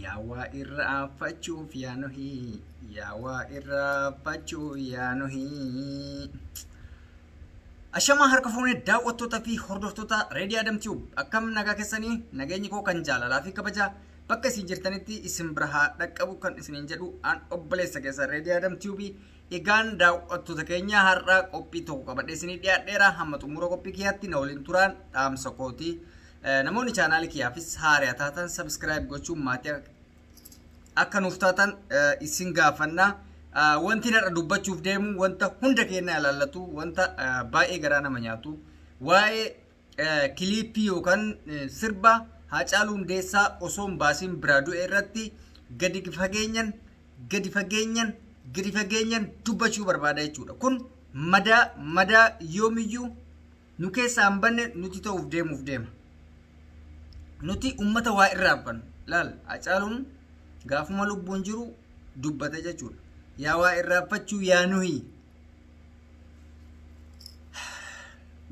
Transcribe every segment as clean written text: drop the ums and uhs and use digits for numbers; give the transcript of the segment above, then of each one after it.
Yaa waa irraanfachuuf yaa nuhi, yaa waa irraanfachuuf yaa nuhi. Ashamaa harka fuunee daawwattoota fi hordoftoota Reedii Adam Tube, akkam nagaa keessanii? Nageenyi koo kan jaalalaa fi kabajaa bakka isin jirtanitti isin bira haa dhaqqabu kan isiniin jedhu an obboleessa keessa Reedii Adam Tube. Egaan daawwattoota keenya, har'a qophii tokko qabadhee isinii dhiyaadheera. Hamma xumura qophii kiyyaatti na waliin turaan dhaamsa kooti. Namoonni chaanaalii kiyyaafis haaraa taatan subscribe gochuun maatii akka nuuf taatan isin gaafanna. Wanti har'a dubbachuuf deemu wanta hunda keenya ilaallatu, wanta baay'ee garaa nama nyaatu, waa'ee kiliippii yookaan sirba Haacaaluu Hundeessaa osoo hin baasiin biraa du'e irratti gadi fageenyan gadi fageenyan gadi fageenyan dubbachuu barbaada jechuudha. Kun madaa madaa yoomiyyuu nu keessaa hin banne nuti ta'uuf deemuuf deema. Nuti ummata waa irraanfannu. Laal, Haacaaluun gaafuma lubbuun jiru dubbate jechuudha. Yaa waa irraanfachuu yaa nuhi.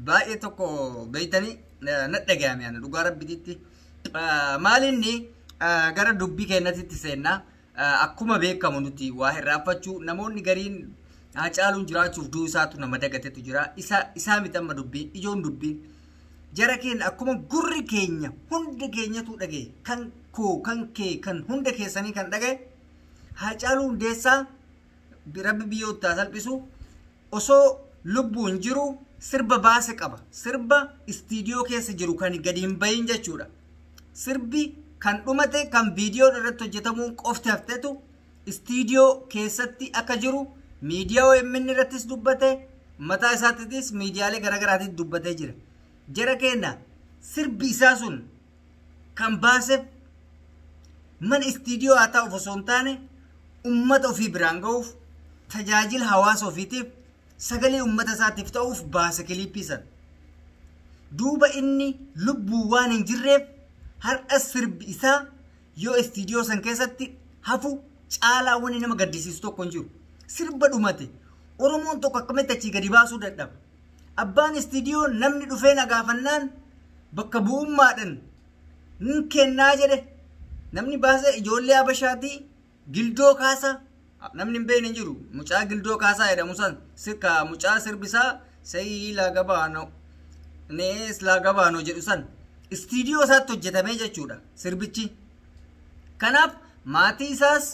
Baay'ee tokko beeytanii na dhagahame ana dhugaa rabbititti. Maalinni gara dubbii keenyatti seennaa. Akkuma beekamu nuti waa irraanfachuu, namoonni gariin Haacaaluun jiraachuuf du'uu isaatu nama dagatetu jira. Isaa miti amma dubbiin ijoon dubbiin. Jara keenya, akkuma gurri keenya hunda keenyatu dhagaye, kan koo, kan kee, kan hunda keessanii kan dhagaye, Haacaaluu Hundeessaa rabbi biyyoota salphisu osoo lubbuun jiru sirba baase qaba. Sirba istiidiyoo keessa jiru kan gadi hin bahin jechuudha. Sirbi kan dhumate, kan viidiyoon irratti hojjetamuu qofti haftetu istiidiyoo keessatti akka jiru miidiyaa OMN irrattis dubbate, mataa isaattis miidiyaalee garaagaraatiin dubbatee jira. Jara keenya, sirbi isaa sun kan baaseef mana istiidiyoo haa ta'uuf osoo hin taane, ummata ofii biraan ga'uuf, tajaajila hawaasa ofiitiif, sagalee ummata isaatiif ta'uuf baase kiliippii sana. Duuba inni lubbuu waan hin jirreef har'a sirbi isaa yoo istiidiyoo san keessatti hafu caalaa wanni nama gaddisiisu tokko hin jiru. Sirba dhumate Oromoon tokko akkamitti achii gadi baasuu dadhaba? Abbaan istiidiyoo namni dhufee na gaafannaan bakka bu'ummaadhaan hin kennaa jedhe. Namni baasee ijoollee Habashaatii Gildoo Kaasaa namni hin beekne hin jiru. Mucaa Gildoo Kaasaa jedhamu san sirka mucaa sirbisaa sayii laagabaano nees laagabaano jedhu san istiidiyoo isaatti hojjetamee jechuudha sirbichi. Kanaaf maatii isaas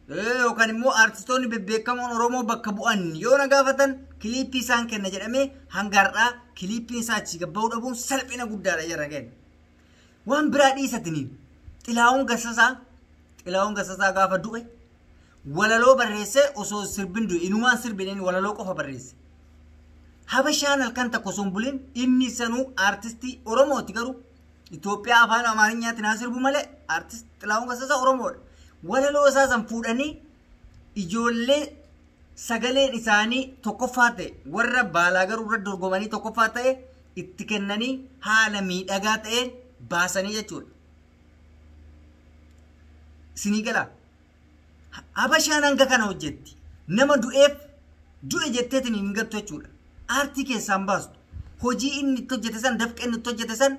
yookaan immoo aartistoonni bebbeekamoon Oromoo bakka bu'an yoo na gaafatan kiliippii isaan kenna jedhamee hanga har'aa kiliippiin isaa achii gabba'uu dhabuun salphina guddaadha jara keenya. Waan biraa dhiisatiniin Xilaa'uun Gasasaa gaafa du'e walaloo barreessee, osoo sirbin du'e inumaan sirbineen walaloo qofa barreesse. Habashaan halkan takka osoo hin bulin, inni sanuu aartistii Oromooti, garuu Itoophiyaa afaan Amaarinyaatiin haa sirbu malee aartist Xilaa'uun Gasasaa Oromoodha. Walaloo isaa san fuudhanii ijoollee sagaleen isaanii tokkoffaa ta'e, warra baalaa garuu irra dorgomanii tokkoffaa ta'e itti kennanii haala miidhagaa ta'een baasanii jechuudha. Isinii galaa? Habashaan hanga kana hojjetti. Nama du'eef du'e jetteetiin hin gattu jechuudha. Aartii keessaan baastu. Hojii inni itti hojjete san, dafqa inni itti hojjete san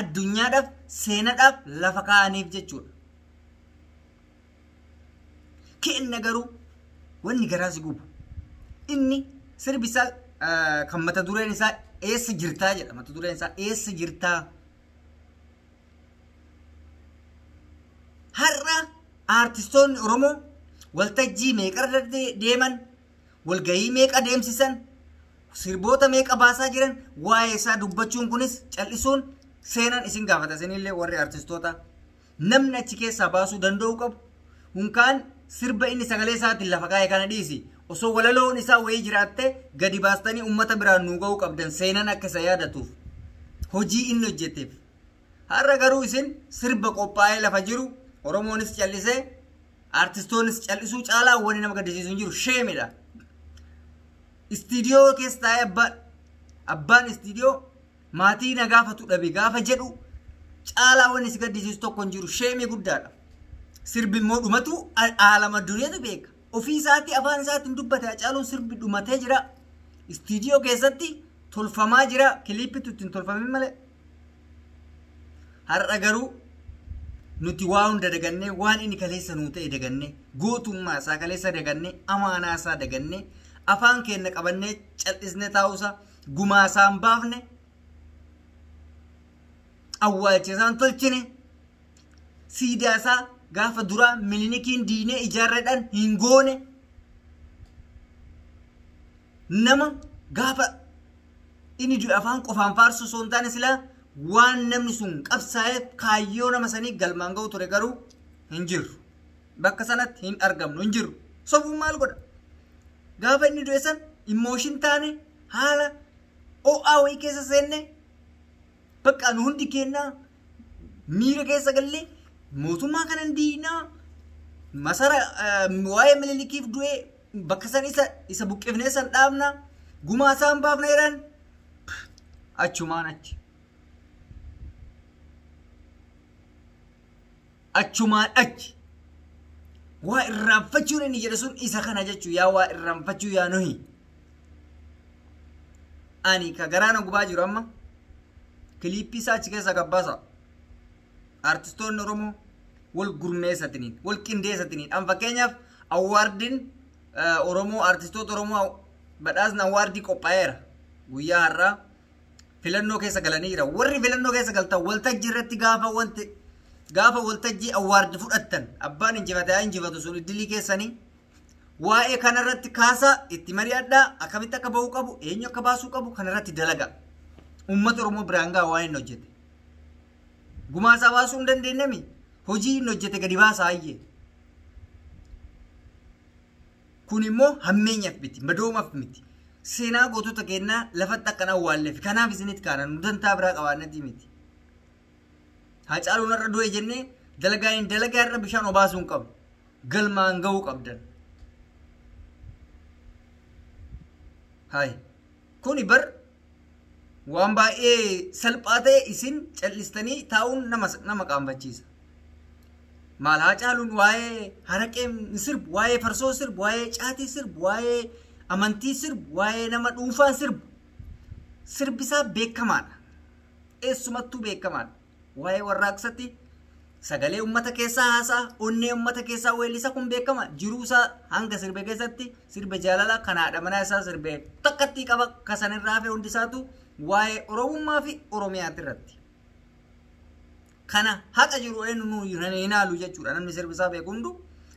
addunyaadhaaf, seenaadhaaf lafa kaa'aniif jechuudha. Kenna garuu wanni garaa si gubu. Inni sirbi isaa kan mata dureen isaa "Eessa jirtaa" jedha. Mata dureen isaa "Eessa jirtaa?" Har'a aartistoonni Oromoo waltajjii meeqa deeman, walgahii meeqa deemsisan, sirboota meeqa baasaa jiran, waa'ee isaa dubbachuun kunis cal'isuun seenaan isin gaafata isinillee warri aartistoota. Namni achi keessaa baasuu danda'u qabu. Hunkaan sirba inni sagalee isaatiin lafa kaa'e kana dhiisi. Osoo walaloon isaa wayii jiraatte gadi baastanii uummata biraan nuu ga'uu qabdan, seenaan akka isa yaadatuuf. Hojii inni hojjeteef. Har'a garuu isin sirba qophaa'ee lafa jiru Oromoonis callisee aartistoonnis callisuu caalaa wanni nama gaddisiisu hin jiru, sheemidha. Istiidiyoo keessa taa'ee abbaan istiidiyoo maatii na gaafatu dhabe gaafa jedhu caalaa wanni si gaddisiisu tokko hin jiru, sheemii guddaadha. Sirbi immoo dhumatu aalama addunyaatu beeka. Ofii isaatii afaan isaatiin dubbate Hacaaluun, sirbi dhumatee jira. Istiidiyoo keessatti tolfamaa jira. Kiliippitu ittiin tolfamin malee. Har'a garuu Nuti waa hunda dagannee, waan inni kaleessa nuu ta'e dagannee, gootummaa isaa kaleessa dagannee, amaanaa isaa dagannee, afaan keenya qabannee cal'isnee taa'uusaa, gumaa isaa hin baafne, awwaalcha isaan tolchine, siidaa isaa gaafa duraa Minilikiin diinee ijaarreedhaan hin goone, nama gaafa inni du'e afaan qofaan faarsu osoo hin taane silaa waan namni sun qabsaa'eef kaayyoo nama sanii galmaan ga'u ture, garuu hin jirru. Bakka sanatti hin argamnu, hin jirru. Sobuun maal godha? Gaafa inni du'e san emotion taane, haala ho'aa wayii keessa seenne, bakka nu hundi kennaa miira keessa gallee, mootummaa kana diinaa masara waa'ee Minilikiif du'ee bakka san isa buqqifnee san dhaabna, gumaa isaan baafna jedhan, achumaan achi. Achumaan achi. Waa irraanfachuun inni jedhe sun isa kana jechuu, yaa waa irraanfachuu yaa nuhi. Ani ka garaana gubaa jiru amma clip isaa achi keessa gabbaasa. Artistoonni Oromoo wal gurmeessatiniin, wal qindeessatiniin. An fakkeenyaaf award iin Oromoo, artistoota Oromoo badhaasni award ii qophaa'eera. Guyyaa har'aa filannoo keessa galaniira. Warri filannoo keessa galtan waltajjii irratti gaafa wanti gaafa waltajjii award fudhattan, abbaan injifate haa injifatu, sun iddilii keessanii, waa'ee kanarratti kaasaa, itti mari'adhaa. Akkamitti akka bahuu qabu, eenyu akka baasuu qabu kanarratti dalaga. Uummata Oromoo biraan gahaa. Waan inni hojjete. Gumaa isaa baasuu hin dandeenyemi, hojii inni hojjete gadi baasaa ayyee. Kun immoo hammeenyaaf miti, madoomaaf miti. Seenaa gootota kennaa lafatti akkan awwaalleef kanaaf isinitti kaana, nu dantaa biraa qabaannati miti. Hacaaluun har'a du'e jennee dalagaa hin dalagaa irra bishaan obaasuu hin qabnu. Galmaan gahuu qabdan. Hayi. Kuni bar waan baay'ee salphaa ta'e, isin cal'istanii taa'uun nama qaanfachiisa. Maal, Hacaaluun waa'ee haraqee hin sirbu, waa'ee farsoo sirbu, waa'ee caatii sirbu, waa'ee amantii sirbu, waa'ee nama dhuunfaan sirbu. Sirbisaa beekamaadha. Eessumattuu beekamaadha. Waa'ee warraaqsatti sagalee uummata keessaa haasa'a, onnee uummata keessaa weellisa, kun beekama. Jiruu isaa hanga sirbe keessatti sirba jaalalaa kan haadha manaa isaa sirbe takkatti qaba, kasanirraa hafe hundisaatu waa'ee Oromummaa fi Oromiyaati irratti. Kana haqa jiru eenyu nu hin haalu jechuudha. Namni sirbi isaa beeku hundu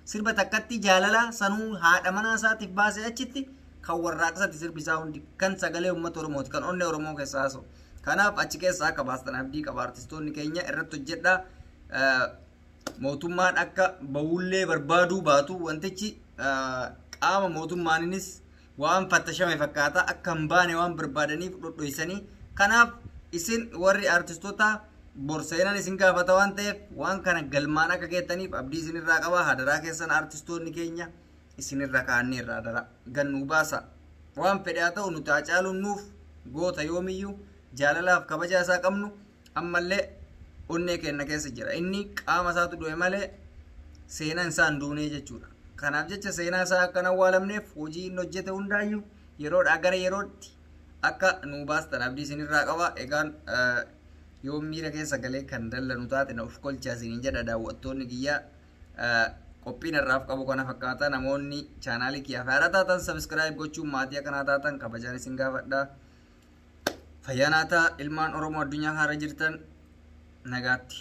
sirba takkatti jaalalaa sanuu haadha manaa isaatiif baasee achitti kan warraaqsatti sirbi isaa hundi kan sagalee uummata Oromooti, kan onnee Oromoo keessaa haasa'u. Kanaaf achi keessaa akka baastan abdii qaba. Artistoonni keenya irratti hojjedhaa. Mootummaan akka bahullee barbaaduu baatu, wantichi qaama mootummaaninis waan fattashame fakkaata, akka hin baane waan barbaadaniif dhodhoysanii. Kanaaf isin warri artistoota borseenan isin gaafata waan ta'eef, waan kana galmaan akka geettaniif abdii isinirraa qaba. Hadaraa keessan, artistoonni keenya, isinirra kaa'anneerra, hadaraa gannuu baasa. Waan fedhe haa ta'u, nuti Hacaaluun nuuf goota, yoomiyyuu jaalalaaf kabaja isaa qabnu ammallee onnee keenya keessa jira. Inni qaama isaatu du'e malee seenaan isaa hin duunee jechuudha. Kanaaf jecha seenaa isaa akka hin awwaalamneef hojii inni hojjete hundaayyuu yeroodhaa gara yerootti akka nuu baastan abdii isinirraa qaba. Egaan yoo miira keessa galee kan dallanu taate na of kolchaa isiniin jedha. Daawwattoonni kiyyaa, qophiin har'aaf qabu kana fakkaata. Namoonni channel ii kiyyaaf haaraa taatan subscribe gochuun maatii akkanaa taatan kabajaan isin gaafadha. Fayyaa naa ta'a, ilmaan Oromoo addunyaa kanarra jirtan, nagaatti.